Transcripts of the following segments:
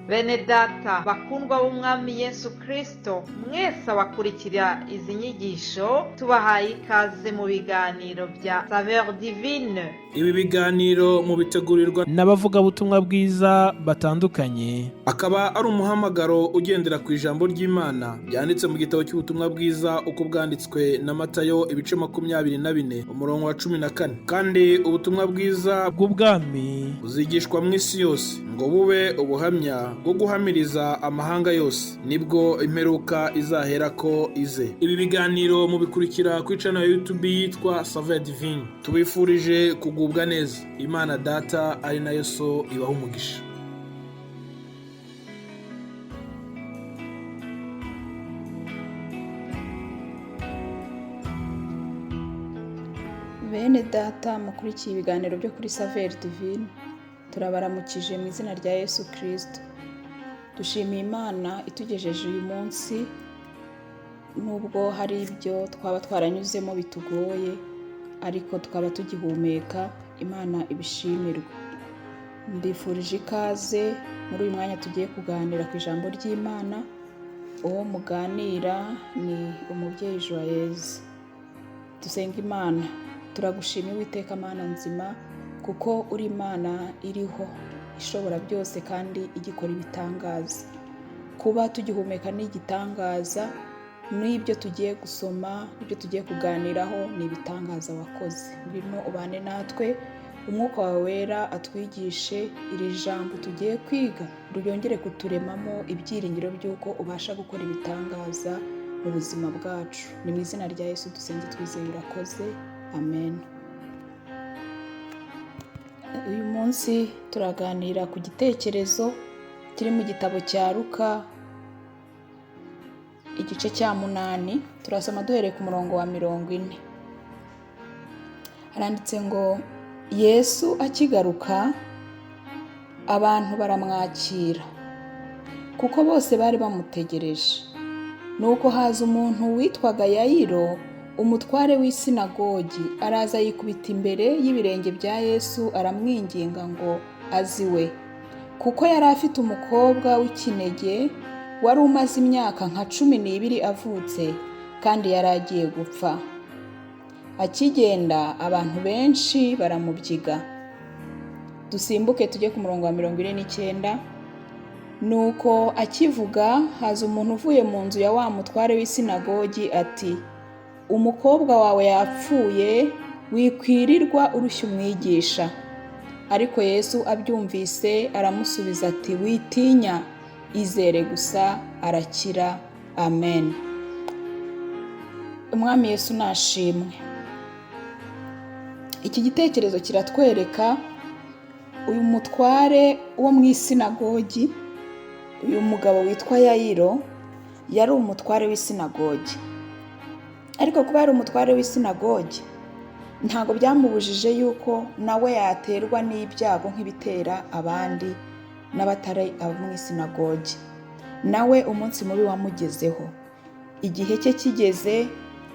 Bene data bakundwa b'Umwami Yesu Kristo, mwese abakurikira izi nyigisho, tubahaye ikaze mu biganiro bya Saveur Divine. Ibi biganiro mubitegurirwa n'abavugabutumwa bwiza batandukanye, akaba ari umuhamagaro ugendera ku ijambo ry'Imana ryanditse mu gitabo cy'ubutumwa bwiza uko bwanditswe na Matayo, ibice 24, umurongo wa 14. Kandi ubutumwa bwiza bw'ubwami buzigishwa mu isi yose ngo bube ubuhamya bwo guhamiriza amahanga yose, nibwo imperuka izaherako ize. Ibi biganiro mubikurikira kuri channel ya YouTube yitwa Saveur Divine. Tubifurije kugubwa neza. Imana Data ari nayo So ibaha umugisha. Bene data mukurikiye ibiganiro byo kuri Saveur Divine, turabaramukije mu izina rya Yesu Kristo. Dushimiye Imana itugejeje uyu munsi, nubwo hari ibyo twaba twaranyuzemo bitugoye, ariko tukaba tugihumeka, Imana ibishimirwe. Mbifurije ikaze muri uyu mwanya tugiye kuganira ku ijambo ry'Imana. Uwo muganira ni umubyeyi Joyeuse. Dusenga Imana. Turagushima Uwiteka Mana nzima, kuko uri Imana iriho, ishobora byose kandi igikora ibitangaza. Kuba tugihumeka ni igitangaza, n'ibyo tugiye gusoma, n'ibyo tugiye kuganiraho ni ibitangaza wakoze. Ngwino ubane natwe, umwuka wawe wera atwigishe iri jambo tugiye kwiga, ryongere kuturemamo ibyiringiro by'uko ubasha gukora ibitangaza mu buzima bwacu. Ni mu izina rya Yesu dusenze twizeye, urakoze. Amen. Uyu munsi turaganira ku gitekerezo kiri mu gitabo cya Luka, igice cya 8, turasoma duhereye ku murongo wa 40. Haranditse ngo Yesu akigaruka abantu baramwakira, kuko bose bari bamutegereje. Nuko haza umuntu witwaga Yayiro, umutware w'isinagogi, araza yikubita imbere y'ibirenge bya Yesu, aramwinginga ngo aziwe, kuko yari afite umukobwa w'ikinege wari umaze imyaka nka 12 avutse, kandi yari agiye gupfa. Akigenda abantu benshi baramubyiga. Dusimbuke tujye ku murongo wa 49. Nuko akivuga haza umuntu uvuye mu nzu ya wa mutware w'isinagogi ati: umukobwa wawe yapfuye, wikwirirwa urushya umwigisha. Ariko Yesu abyumvise aramusubiza ati: witinya, izere gusa, arakira. Amen. Umwami Yesu nashimwe. Iki gitekerezo kiratwereka uyu mutware wo mu isinagogi, uyu mugabo witwa Yayiro, yari umutware w'isinagogi. Ariko kuba yari umutware w'isinagogi ntabwo byamubujije yuko nawe yaterwa n'ibyago nk'ibitera abandi n'abatari abo mu isinagogi. Nawe umunsi mubi wamugezeho, igihe cye kigeze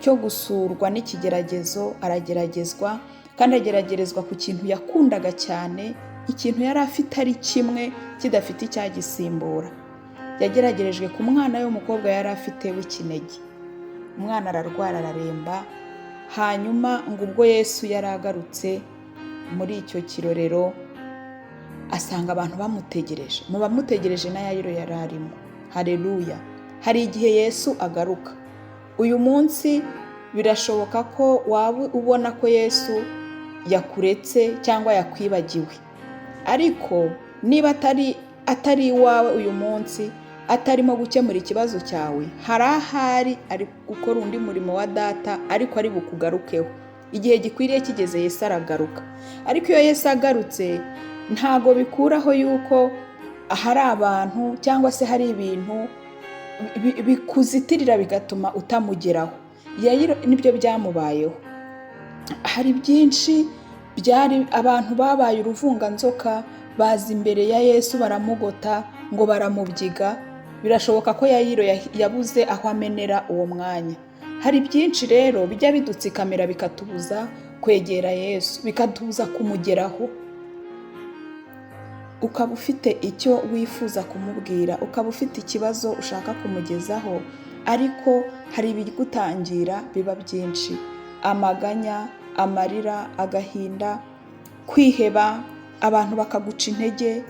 cyo gusurwa n'ikigeragezo, arageragezwa, kandi ageragerezwa ku kintu yakundaga cyane, ikintu yari afite ari kimwe kidafite icyagisimbura. Yageragerejwe ku mwana w'umukobwa yari afite w'ikinege. Umwana ararwara araremba, hanyuma ngo ubwo Yesu yari agarutse muri icyo kirorero asanga abantu bamutegereje. Mu bamutegereje na Yayiro yari arimo. Haleluya. Hari igihe Yesu agaruka. Uyu munsi birashoboka ko waba ubona ko Yesu yakuretse cyangwa yakwibagiwe, ariko niba atari iwawe uyu munsi, atarimo gukemura ikibazo cyawe, hari ahari ari gukora undi murimo wa data, ariko ari bukugarukeho. Igihe gikwiriye kigeze Yesu aragaruka. Ariko iyo Yesu agarutse ntago bikuraho yuko hari abantu cyangwa se hari ibintu bikuzitirira bigatuma utamugeraho. Yayiro nibyo byamubayeho. Hari byinshi byari abantu babaye uruvunganzoka, baza imbere ya Yesu baramugota ngo baramubyiga. Birashoboka ko Yayiro yabuze aho amenera uwo mwanya. Hari byinshi rero bijya bidutsikamira bikatubuza kwegera Yesu, bikatubuza kumugeraho. Ukaba ufite icyo wifuza kumubwira, ukaba ufite ikibazo ushaka kumugezaho, ariko hari ibigutangira biba byinshi: amaganya, amarira, agahinda, kwiheba, abantu bakaguca intege,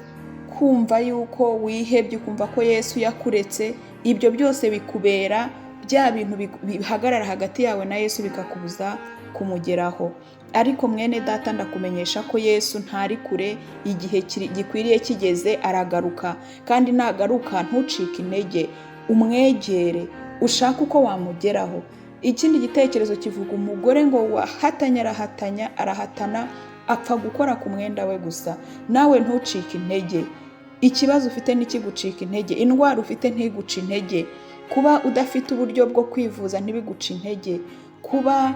kumva yuko wihebye, ukumva ko Yesu yakuretse. Ibyo byose bikubera bya bintu bihagarara hagati yawe na Yesu, bikakubuza kumugeraho. Ariko mwene data, ndakumenyesha ko Yesu ntari kure. Igihe gikwiriye kigeze aragaruka, kandi nagaruka ntucike intege, umwegere, ushake uko wamugeraho. Ikindi gitekerezo kivuga umugore ngo wahatanye, arahatanya, arahatana, apfa gukora ku mwenda we gusa. Nawe ntucike intege. Ikibazo ufite ntikigucika intege, indwara ufite ntiguce intege, kuba udafite uburyo bwo kwivuza ntibiguce intege, kuba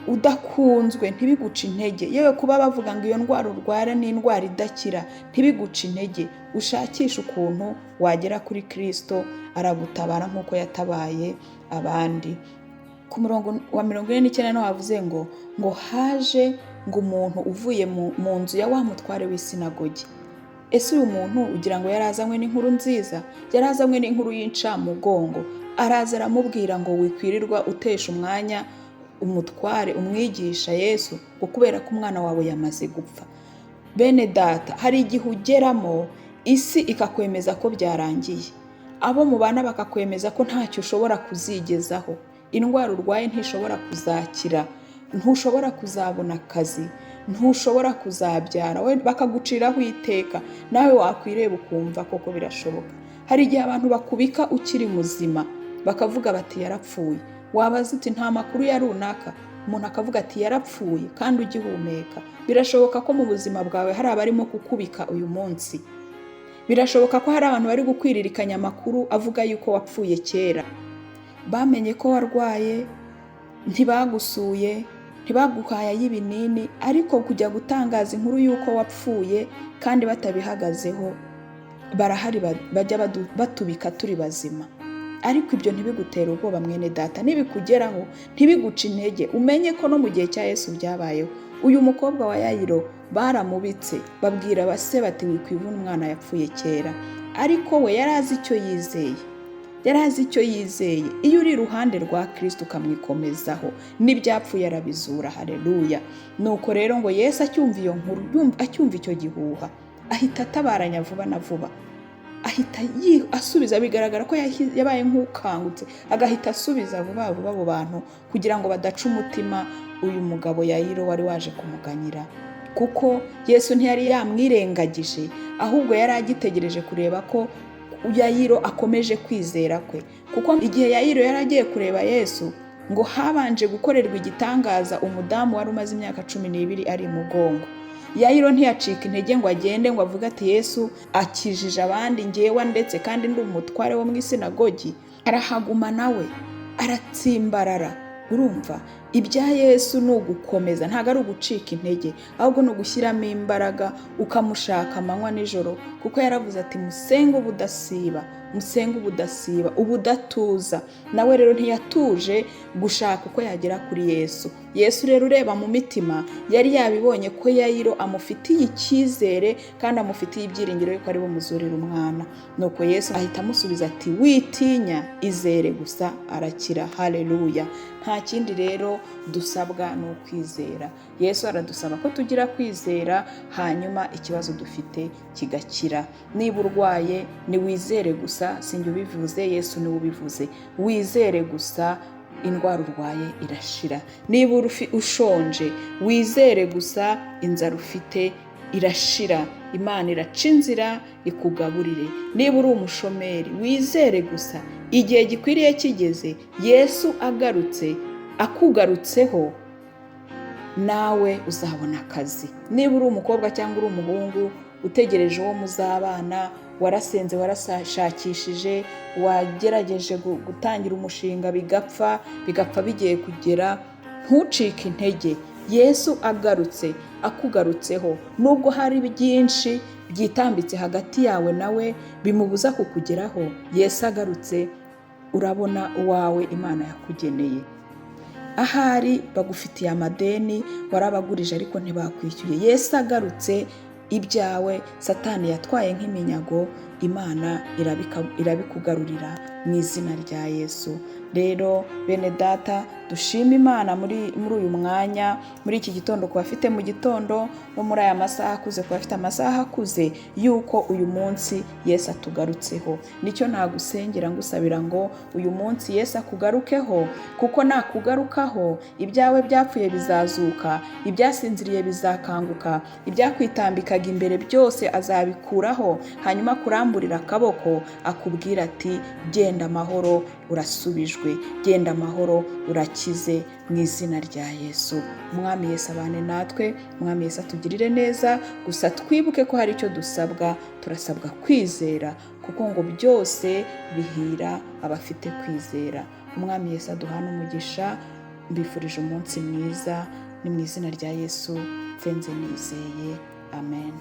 udakunzwe ntibiguce intege, yewe kuba bavuga ngo iyo ndwara urwara ni indwara idakira ntibiguce intege. Ushakishe ukuntu wagera kuri Kirisito, aragutabara nk'uko yatabaye abandi. Ku murongo wa 49 niho havuze ngo haje ngo umuntu uvuye mu nzu ya wa mutware w'isinagogi. Ese uyu muntu ugira ngo yari azanywe n'inkuru nziza? Yari azanywe n'inkuru y'incamugongo. Araza aramubwira ngo wikwirirwa utesha umwanya umutware, umwigisha Yesu, ngo kubera ko umwana wawe yamaze gupfa. Bene data, hari igihe ugeramo isi ikakwemeza ko byarangiye, abo mubana bakakwemeza ko ntacyo ushobora kuzigezaho, indwara urwaye ntishobora kuzakira, ntushobora kuzabona akazi, ntushobora kuzabyara, we bakaguciraho iteka. Nawe wakwireba ukumva koko birashoboka. Hari igihe abantu bakubika ukiri muzima, bakavuga bati yarapfuye. Wabaza uti nta makuru ya runaka, umuntu akavuga ati yarapfuye, kandi ugihumeka. Birashoboka ko mu buzima bwawe hari abarimo kukubika uyu munsi. Birashoboka ko hari abantu bari gukwiririkanya amakuru avuga yuko wapfuye kera. Bamenye ko warwaye, ntibagusuye, ntibaguhaye ay'ibinini, ariko kujya gutangaza inkuru y'uko wapfuye kandi batabihagazeho. Barahari bajya batubika turi bazima. Ariko ibyo ntibigutere ubwoba, mwene data. Nibikugeraho ntibiguce intege, umenye ko no mu gihe cya Yesu byabayeho. Uyu mukobwa wa Yayiro baramubitse, babwira base bati wikwivuna, umwana yapfuye kera. Ariko we yari azi icyo yizeye, yari azi icyo yizeye. Iyo uri iruhande rwa Kirisito ukamwikomezaho, n'ibyapfuye arabizura. Hareruya! Nuko rero ngo Yesu acyumva iyo nkuru, acyumva icyo gihuha, ahita atabaranya vuba na vuba, ahita asubiza. Bigaragara ko yabaye nk'ukangutse, agahita asubiza vuba vuba abo bantu kugira ngo badaca umutima uyu mugabo Yayiro wari waje kumuganyira, kuko Yesu ntiyari yamwirengagije, ahubwo yari agitegereje kureba ko Yayiro akomeje kwizera kwe. Kuko igihe Yayiro yari agiye kureba Yesu, ngo habanje gukorerwa igitangaza umudamu wari umaze imyaka 12 ari mugongo. Yayiro ntiyacika intege ngo agende ngo avuge ati Yesu akijije abandi, ngewe ndetse kandi ndi umutware wo mu isinagogi. Arahaguma nawe aratsimbarara. Urumva, ibya Yesu ni ugukomeza, ntabwo ari ugucika intege, ahubwo ni ugushyiramo imbaraga ukamushaka amanywa nijoro, kuko yaravuze ati musenge ubudasiba, musenge ubudasiba, ubudatuza. Nawe rero ntiyatuje gushaka uko yagera kuri Yesu. Yesu rero ureba mu mitima yari yabibonye ko Yayiro amufitiye icyizere kandi amufitiye ibyiringiro yuko ari bumuzurire umwana. Nuko Yesu ahita amusubiza ati witinya, izere gusa, arakira. Haleluya! Nta kindi rero dusabwa ni ukwizera. Yesu aradusaba ko tugira kwizera, hanyuma ikibazo dufite kigakira. Niba urwaye niwizere gusa, sinjye ubivuze, Yesu niwe ubivuze. Wizere gusa, indwara urwaye irashira. Niba ushonje, wizere gusa, inzara ufite irashira. Imana iraca inzira ikugaburire. Niba uri umushomeri, wizere gusa, igihe gikwiriye kigeze, Yesu agarutse akugarutseho, nawe uzabona akazi. Niba uri umukobwa cyangwa uri umuhungu utegereje uwo muzabana, warasenze, warashakishije, wagerageje gutangira umushinga bigapfa, bigapfa bigiye kugera, ntucike intege. Yesu agarutse akugarutseho, nubwo hari byinshi byitambitse hagati yawe nawe bimubuza kukugeraho, Yesu agarutse urabona uwawe Imana yakugeneye. Ahari bagufitiye amadeni, warabagurije ariko ntibakwishyuye, Yesu agarutse Ibyawe Satani yatwaye nk'iminyago, Imana irabikugarurira mu izina rya Yesu. Rero bene data, dushime Imana muri uyu mwanya, muri iki gitondo ku bafite mu gitondo, no muri aya masaha akuze ku bafite amasaha akuze, yuko uyu munsi Yesu atugarutseho. Nicyo nagusengera ngusabira ngo uyu munsi Yesu akugarukeho, kuko nakugarukaho ibyawe byapfuye bizazuka, ibyasinziriye bizakanguka, ibyakwitambikaga imbere byose azabikuraho, hanyuma akuramburira akaboko akubwira ati genda amahoro, urasubijwe, genda amahoro, urakize mu izina rya Yesu. Umwami Yesu abane natwe, Umwami Yesu atugirire neza. Gusa twibuke ko hari icyo dusabwa, turasabwa kwizera, kuko ngo byose bihira abafite kwizera. Umwami Yesu aduhane umugisha. Mbifurije umunsi mwiza, ni mu izina rya Yesu nsenze nizeye, amen.